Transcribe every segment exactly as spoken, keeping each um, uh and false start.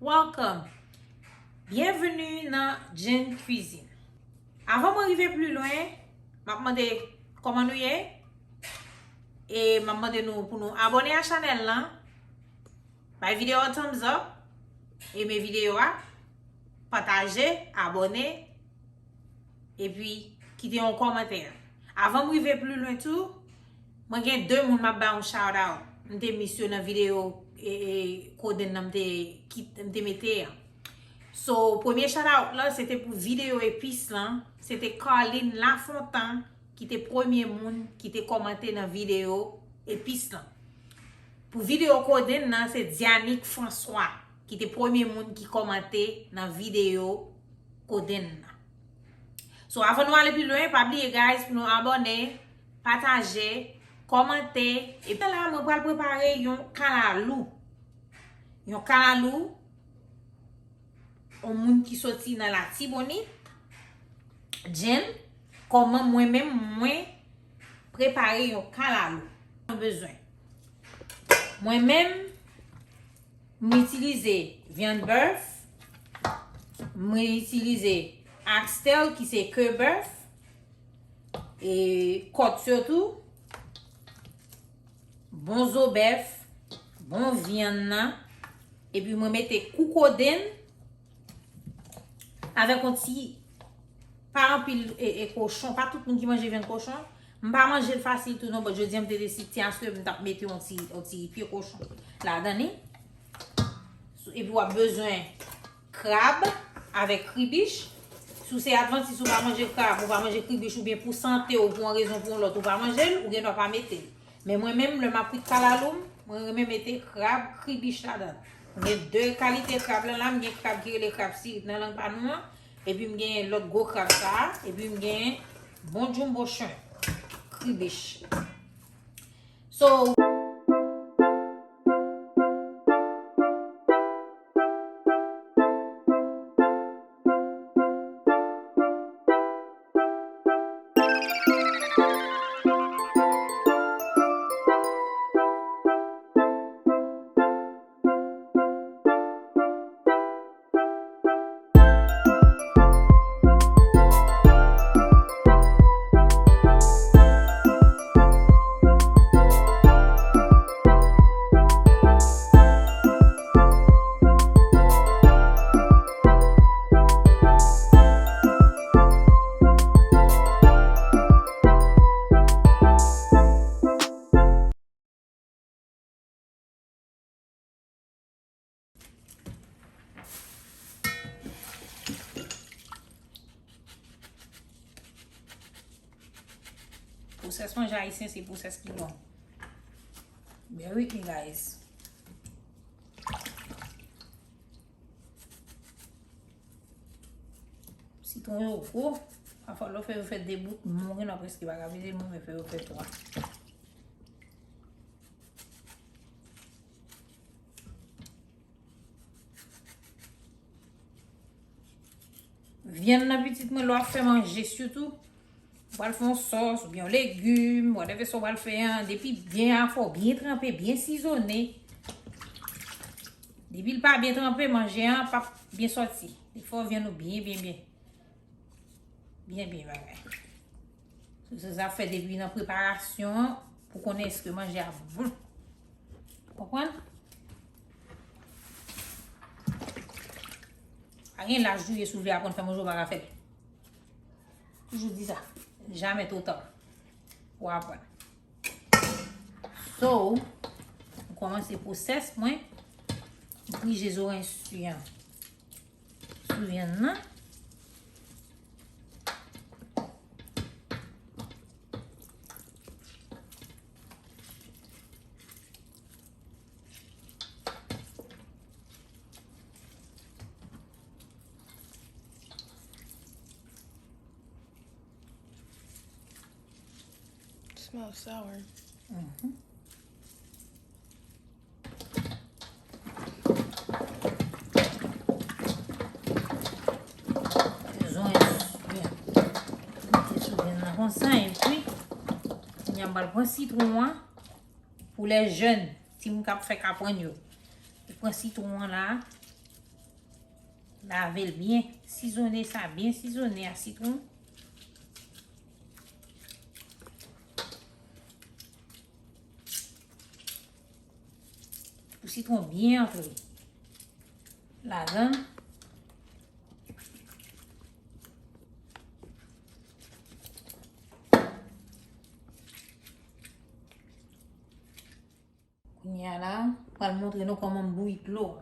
Welcome! Byenveni nan Jane Cuisine. Avan mwen rive pli lwen, m ap mande kòman nou ye? E m ap mande nou pou nou abòne a chanèl lan, bay videyo a thumbs up, eme videyo a, pataje, abòne, epi kite yon kòmantè. Avan m rive pli lwen tou, mwen gen de moun m ap ba yon shout out. M te miss yo nan videyo e, e, kodenn nan m te, ki, m te mete an. So, premye shout out la, se te pou videyo epis lan. Se te Carline Lafontant ki te premye moun ki te kòmante nan videyo epis lan. Pou videyo kodenn nan, se Dianique François ki te premye moun ki kòmante nan videyo kodenn nan. So, avan nou ale pi lwen, pa bliye, guys, pou nou abòne, pataje, kòmante. Epi la, mwen pral prepare yon kalalou. Yon kalalou, yon moun ki soti nan Latibonit, Jane, kòman mwen menm, mwen prepare yon kalalou. Mwen bezwen. Mwen menm, mwen itilize vyann bèf, mwen itilize oxtail ki se ke bèf, e kòt sitou, bon zo bèf, bon vyann nan, epi mwen mete kou kodenn avèk yon ti, pa anpil e, e kochon, pa tout moun ki manje vyann kochon. M pa manje l fasil tou non, but jodi a m te deside, ti aske m t ap mete yon ti, yon ti pye kochon ladan li. Epi w ap bezwen krab avèk kribich. Si w se advantis ou pa manje krab, ou pa manje kribich oubyen pou sante w, pou yon rezon pou yon lòt, ou pa manje l, ou gen dwa pa mete l. Men mwen menm, lè m ap kwit kalalou m, mwen renmen mete krab kribich ladan l. M gen de kalite krab lan la, m gen krab ki rele krab sirik nan lang pa nou an, epi m gen lòt gwo krab sa a, epi m gen bon jumbo shrimp kribich. So, Pwosès manje ayisyen se pwosès ki bon. Bear with me, guys. Sitwon yo gwo. Pafwa lè w fè yo fè de bout, mwen gen lè prèske pa ka mete l, mwen fè yo fè twa. Vyann nan pitit mwen, lè w ap fè manje sitou, ou pral fè yon sòs oubyen yon legim, whatever sa w pral fè an, depi byen an fò byen tranpe, byen sizone. Depi l pa byen tranpe, manje an p ap byen sòti. Li fò vyann ou byen, byen, byen. Byen, byen bagay. Se sa w ap fè depi nan preparasyon an pou konnen èske manje a bon. Konprann? Pa gen laj ou ye, si w vle aprann fè manje, ou pa ka fè l. Toujou di sa. Jamè twò ta pou aprann. So, m kòmanse pwosès mwen. M prije zoranj si an sou vyann nan. Smells sour. Mhm. Zoranj, byen. Mete sou vyann nan konsa, epi, kounye a m pral pran sitwon an pou lè jèn, timoun k ap fèk aprann yo. Ou pran sitwon an la, Lave l byen, sizone sa, byen sizone a sitwon. Pou sitwon byen antre ladan l. Kounye a la, m pral montre nou kòman m bouyi dlo.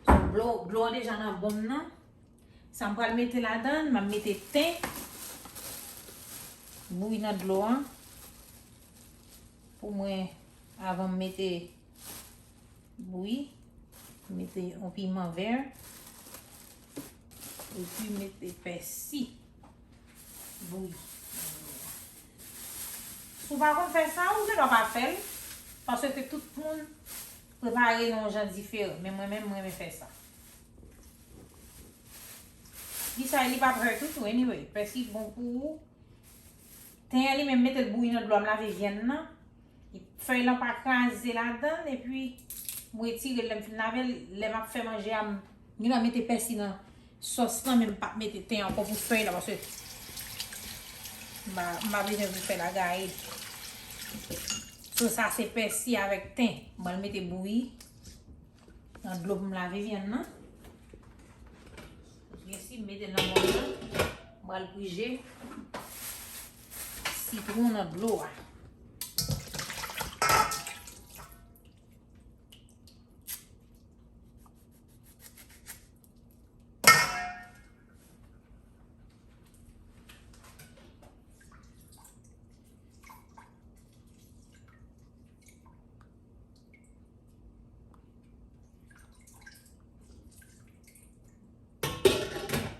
So, dlo, dlo an deja nan bon nan. Sa m pral mete ladan, m ap mete ten bouyi nan dlo an. Pou mwen, avan m mete bouyi, mete yon piman vè, epi mete pèsi bouyi. Si w pa konn fè sa, ou gen dwa pa fè l, paske tout moun prepare l yon jan diferan. Men mwen menm, mwen renmen fè sa. Di sa, li p ap hurt ou tou, anyway. Pèsi bon pou ou. Ten an li menm, mete l bouyi nan dlo a, m lave vyann nan. Fèy lan pa kraze ladan l, epi m retire l lè m fin lave l. Lè m ap fè manje a, m gen dwa mete pèsi nan sòs lan, men m p ap mete ten ankò pou fèy la, paske m pa, m pa bezwen pou fèy la gaye. So, sa se pèsi avèk ten. Mwen mete bouyi nan dlo pou m lave vyann nan. Gen si m mete l nan bòl la, m pral prije sitwon nan dlo a.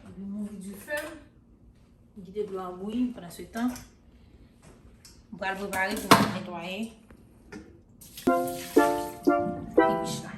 Epi m ouvri dife m, m kite dlo a bouyi. Pandan se tan, m pral prepare pou m netwaye kribich la.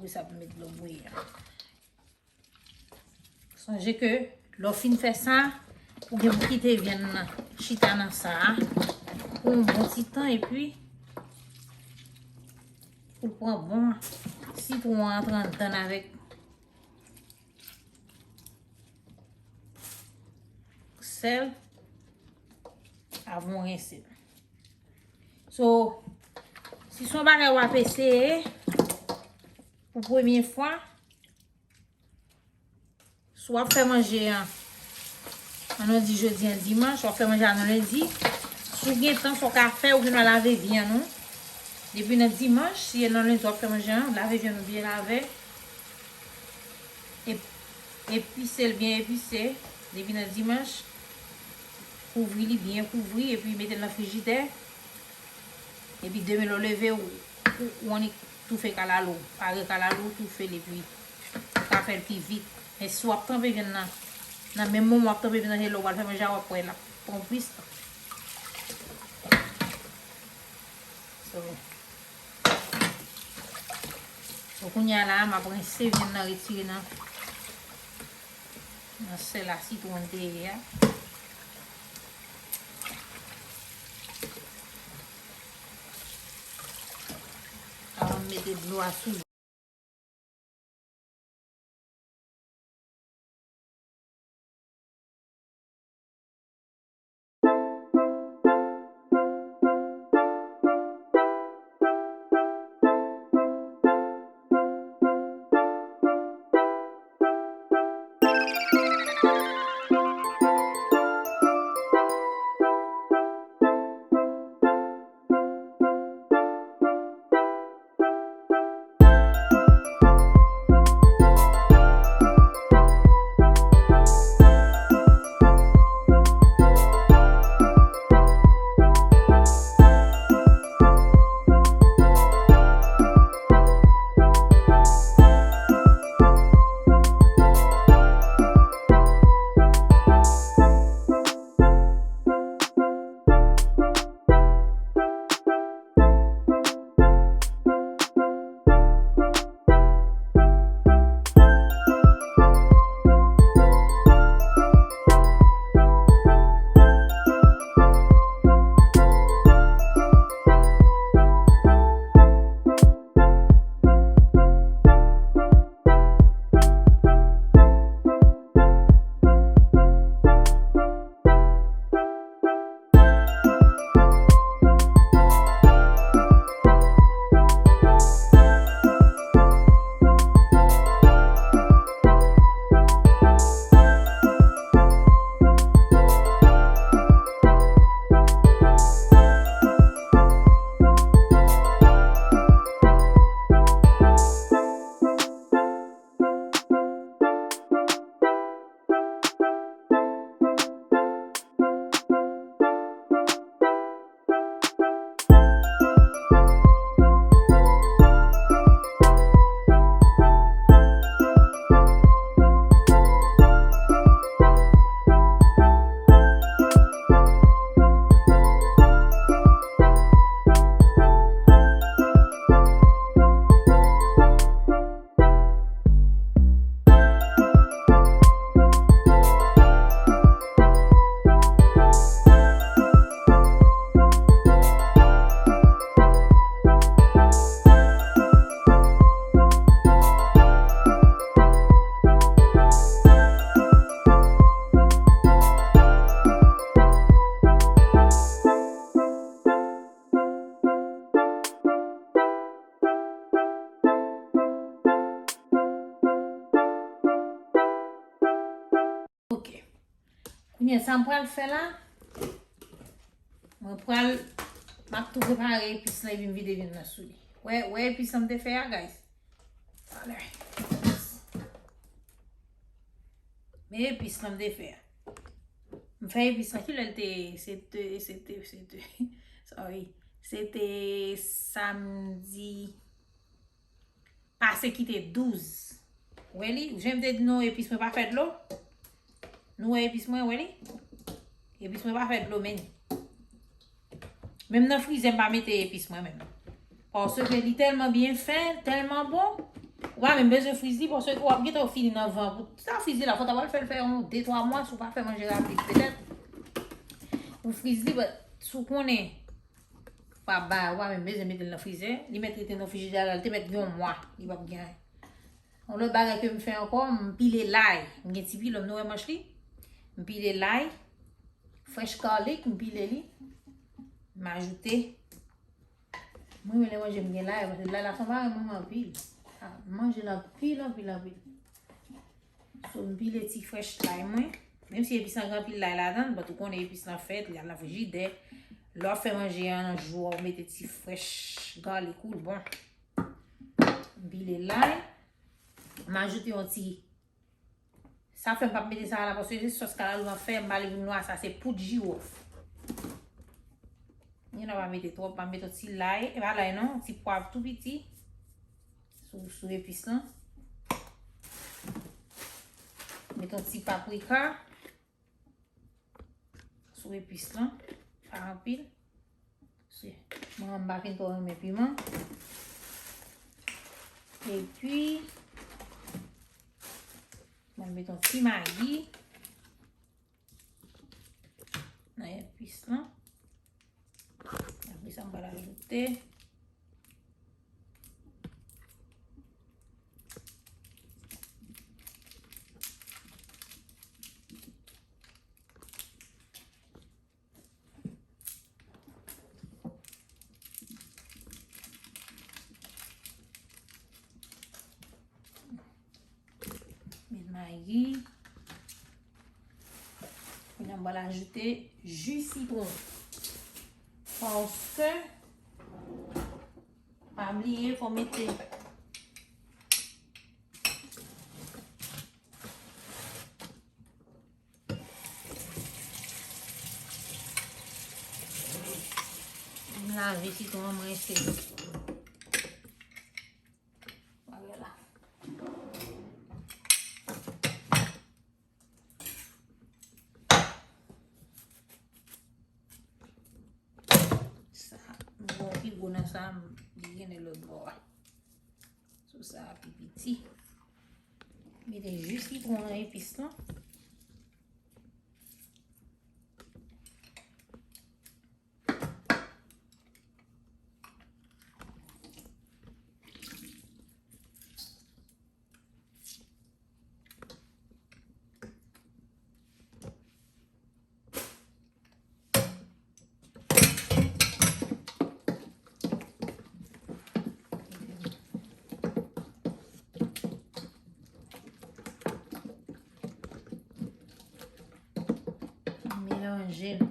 Sa pou met dlo bouyi a. Sonje ke lè w fin fè sa, ou gen pou kite vyann nan chita nan sa a pou yon bon ti tan, epi pou l pran bon sitwon an, antre anndan avèk sèl, avan w rense l. So, si se yon bagay w ap eseye pou premye fwa, si w ap fè manje an, ann nou di jodi an dimanch, w ap fè manje an nan lendi, si w gen tan, sa w ka fè, ou gen dwa lave vyann ou. Depi nan dimanch, si e nan lendi w ap fè manje an, lave vyann ou byen lave. Ep-, epise l byen epise. Depi nan dimanch, kouvri li byen kouvri, epi mete l nan frijidè. Epi demen lè w leve, ou, ou, ou annik toufe kalalou. Pare kalalou, toufe l, epi ou ka fè l pi vit. Men si w ap tranpe vyann nan, nan menm moman w ap tranpe vyann nan, se lè w pral fè manje a, w ap wè l ap pran plis tan. So, so kounye a la, m ap rense vyann nan, retire nan, nan sèl a sitwon te ye a. Avan m mete dlo a sou li. Ok. Kounye a, sa m pral fè la, mwen pral, m ap tou prepare epis lan epi m vide vyann nan sou li. Wè, wè epis lan m te fè a, guys? Talè. Men epis lan m te fè a. M fè epis lan, kilè l te ye? Se te, se te, se te, sorry. Se te samdi pase ki te douz. Wè li? Jan m te di nou, epis mwen pa fè dlo. Nou wè epis mwen, wè li? Epis mwen pa fè dlo, men. Menm nan frizè, m pa mete epis mwen menm. Paske li tèlman byen fè, tèlman bon. Ou pa menm bezwen friz li, paske w ap gentan fini nan van. Pou sa friz li la, fò w ta pral fè l fè yon de twa mwa, si w pa fè manje rapid, petèt. Ou friz li, but si w konnen, pa ba, ou pa menm bezwen mete l nan frizè. Li mèt rete nan frijidè la, li te mèt gen yon mwa, li p ap gen anyen. Yon lòt bagay ke m fè ankò, m pile lay. M gen ti pilon, nou wè manch li? M pile lay. Fresh garlic, m pile li. M ajoute. Mwen renmen lè manje m gen lay, paske lay la se yon bagay m renmen anpil. Ah, m manje l anpil, anpil, anpil. So, m pile ti fresh lay mwen. Menm si epis lan gen anpil lay ladan l, but ou konnen epis lan fèt, li al nan frijidè. Lè w ap fè manje an, nan jou a, ou mete ti fresh garlic ou, l bon. M pile lay. M ajoute yon ti Sa fè m p ap mete sa la, paske se sòs kalalou m ap fè, m pale pou nou a, sa se poud jiwòf. Gen nan pa mete twòp, m ap mete yon ti lay, e pa lay non, yon ti pwav tou piti sou, sou epis lan. Mete yon ti paprika sou epis lan, pa anpil. Se, mwen, m pa fin twò renmen piman. Epi, mwen met yon ti magi nan epis lan. Apre sa, m pral ajoute Met magi. Kounye a, m pral ajoute ji sitwon. Paske, pa bliye, fò mete M lave sitwon an, m rense l. Bagay la. Sa, m gen yon pi gwo nan sa, m, li gen de lòt bò a. Sou sa a pi piti. Mete jis sitwon nan epis lan. Melanje l.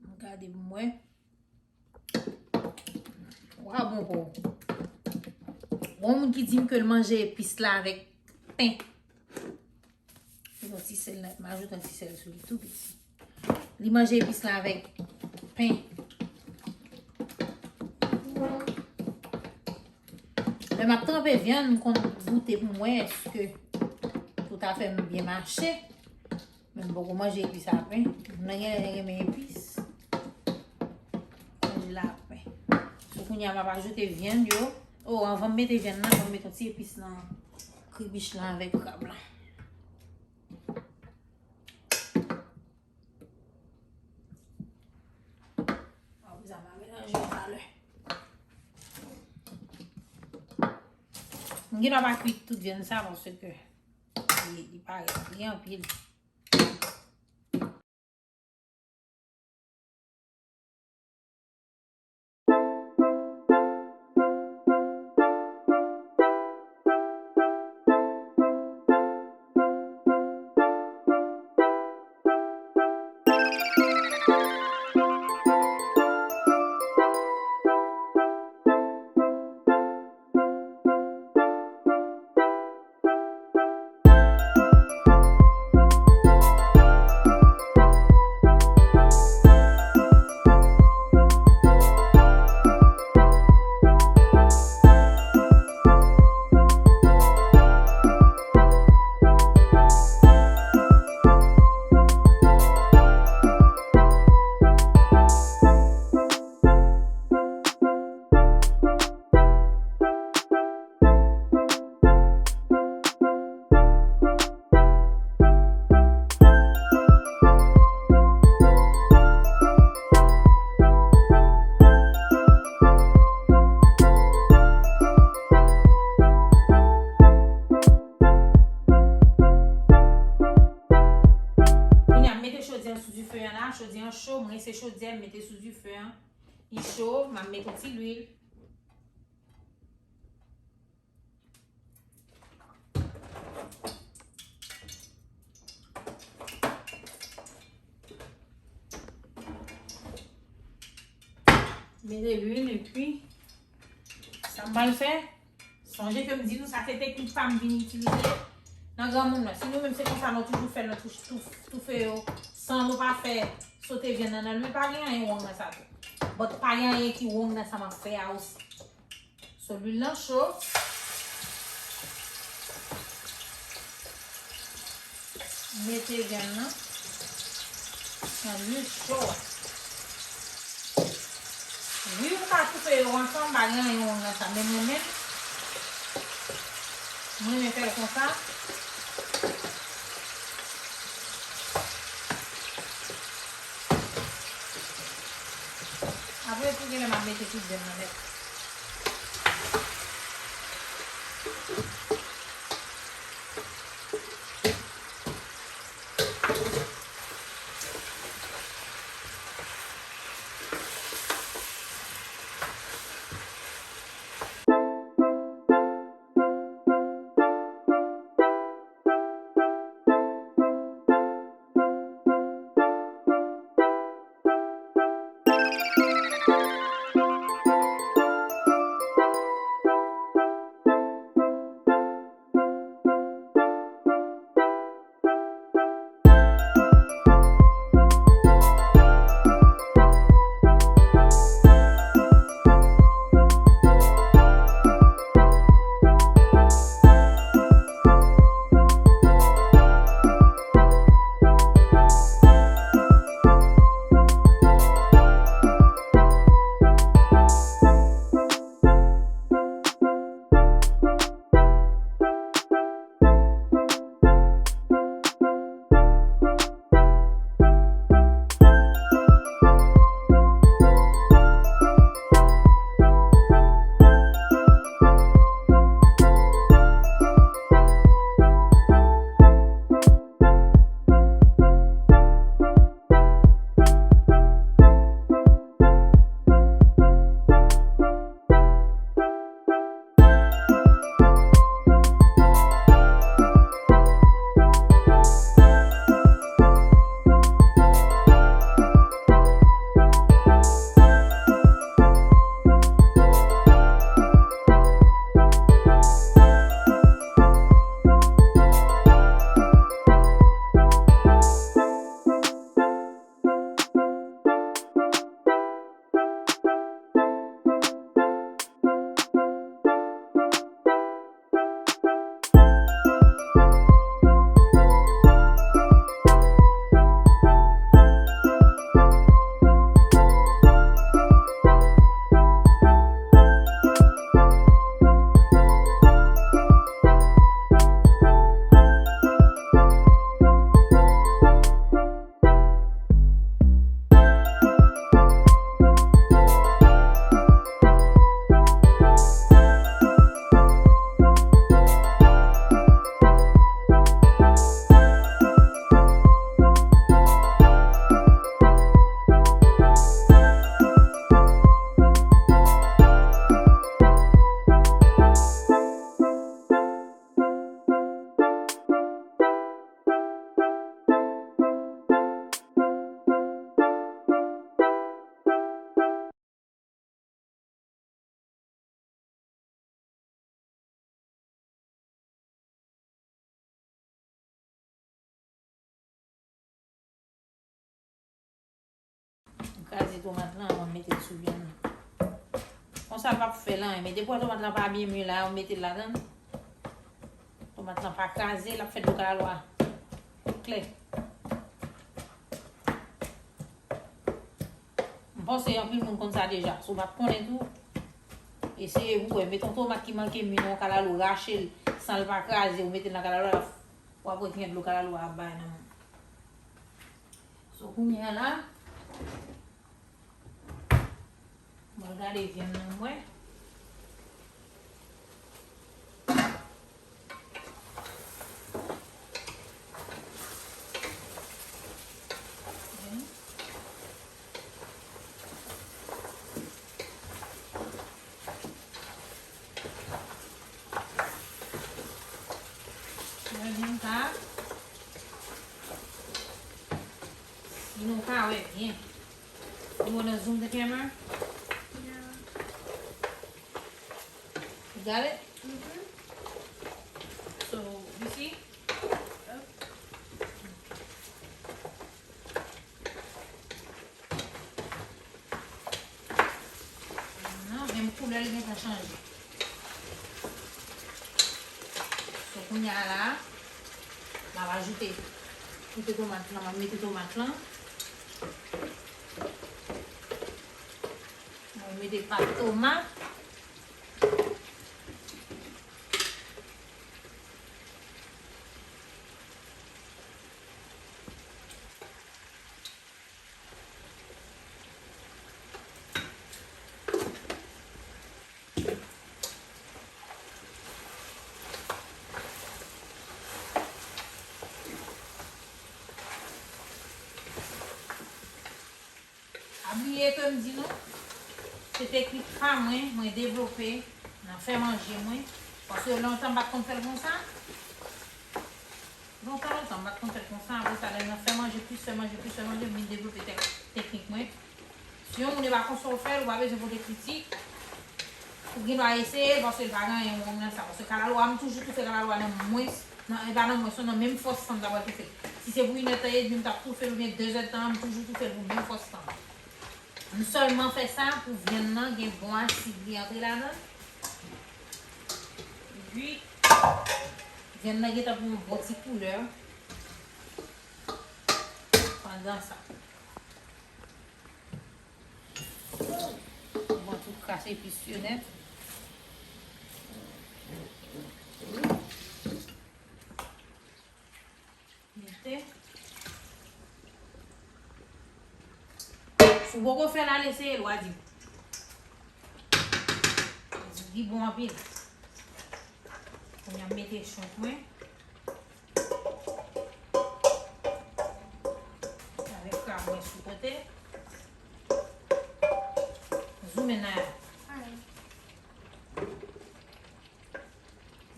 M gade pou m wè. Wa bon pou. Gon moun ki di m ke l manje epis la avèk pen. Li yon ti sèl nan, m ajoute yon ti sèl sou li tou piti. Li manje epis la avèk pen. Lè m ap tranpe vyann, m konn goute pou m wè èske tout afè m byen mache. Men m poko manje epis a pen. Moun nan gen lè renmen epis. Manje l a pen. So kounye a m ap ajoute vyann yo. O, anvan m mete vyann nan, fò m mete yon ti epis nan kribich lan avèk krab lan. Apre sa, m a melanje yo talè. M gen dwa pa kwit tout vyann sa paske li, li parèt li anpil. Dife an la, chodi an cho, mwen se chodyè, m mete sou dife an. Li cho, m ap mete yon ti lwil. Mete lwil epi sa m pral fè. Sonje ke m di nou sa se teknik pa m vin itilize nan granmoun nan. Si nou menm se konsa nou toujou fè l, nou touche, tou, toufe yo san nou pa fè sote vyann nan nan lwil, pa gen anyen wrong nan sa tou. But pa gen anyen ki wrong nan sa m ap fè a osi. So lwil lan cho. Mete vyann nan nan lwil cho a. Wi, ou ka toufe yo ansanm, pa gen anyen wrong nan sa. Men mwen menm, mwen renmen fè l konsa. Apre tou, genlè m ap mete tout vyann nan nèt. M kraze tomat lan, mwen mete l sou vyann nan. Konsa l p ap fè l anyen, men depi w wè tomat lan pa byen mye la, ou mete l ladan l. Tomat lan pa kraze, l ap fè dlo kalalou a klè. M panse anpil moun konn sa deja. Si w pa t konnen tou, eseye pou w wè. Mete yon tomat ki manke mye nan yon kalalou, rache l san l pa kraze, ou mete l nan kalalou a, w ap wè kijan dlo kalalou a ap bay nan men w. So, kounye a la, mwen gade vyann nan mwen. Vyann Ah ouais, bien. You wanna zoom the camera? You got it? So, you see? Non, menm koulè l gentan chanje. So, kounye a la, m ap ajoute, koute tomat lan, m ap mete tomat lan. M ap mete pat tomat. Pa bliye ke m di nou, se teknik pa mwen, mwen devlope nan fè manje mwen. Paske lontan m pa t konn fè l konsa. Lontan, lontan, m pa t konn fè l konsa. Apre sa, lè m nan fè manje, plis fè manje, plis fè manje, m vin devlope tek-, teknik mwen. Si yon moun e pa konsa w fè l, ou pa bezwen pote kritik. Ou gen dwa eseye l, paske l pa gen anyen wrong nan sa. Paske kalalou a, m toujou toufe kalalou a nan mwens, nan, e pa nan mwens, nan menm fòs tan m ta pral toufe l. Si se pou inèdtan edmi m t ap toufe l, oubyen dezèdtan, m toujou toufe l pou menm fòs tan. M sèlman fè sa pou vyann nan gen bon asid li antre ladan l. Epi, vyann nan gentan pran yon bon ti koulè pandan sa. Bon, tout kras epis yo nèt. Mete. Si w poko fè l, al eseye l, w a di. Li bon anpil. Kounye a m mete chonk mwen. Avèk krab mwen sou kote. Zoom in, Naya.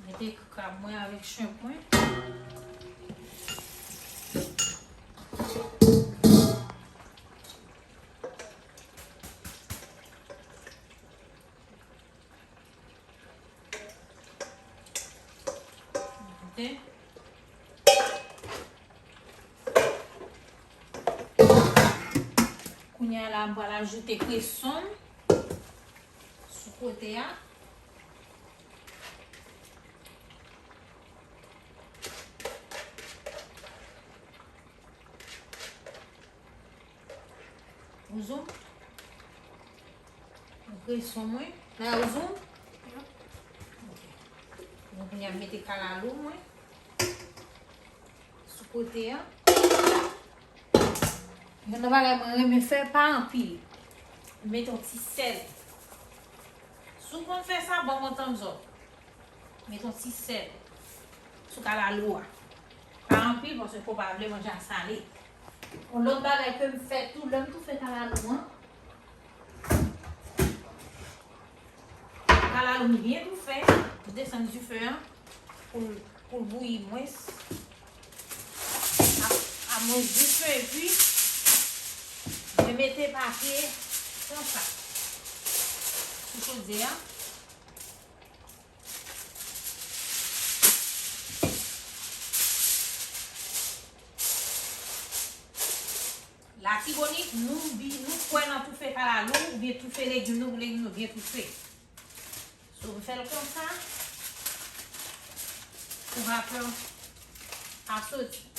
Mete krab mwen avèk shrimp mwen. Ok. Kounye a la, m pral ajoute kreson m sou kote a. Ou zoom? Ou kreson mwen. La ou zoom? Ok. Bon, kounye a m mete kalalou mwen sou kote a. Youn nan bagay mwen renmen fè, pa anpil. Mete yon ti sèl. Si w konn fè sa, ban m yon thumbs up. Mete yon ti sèl sou kalalou a. Pa anpil, paske fò w pa vle manje a sale. Yon lòt bagay ke m fè tou, lè m toufe kalalou an, kalalou m byen toufe, m desann dife an pou l, pou l bouyi mwens. A, a mwens dife, epi mwen mete papye konsa sou chodyè a. Latibonit, nou bi-, nou kwè nan toufe kalalou oubyen toufe legim nou pou legim nou byen toufe. So, m fè l konsa pou vapè a soti.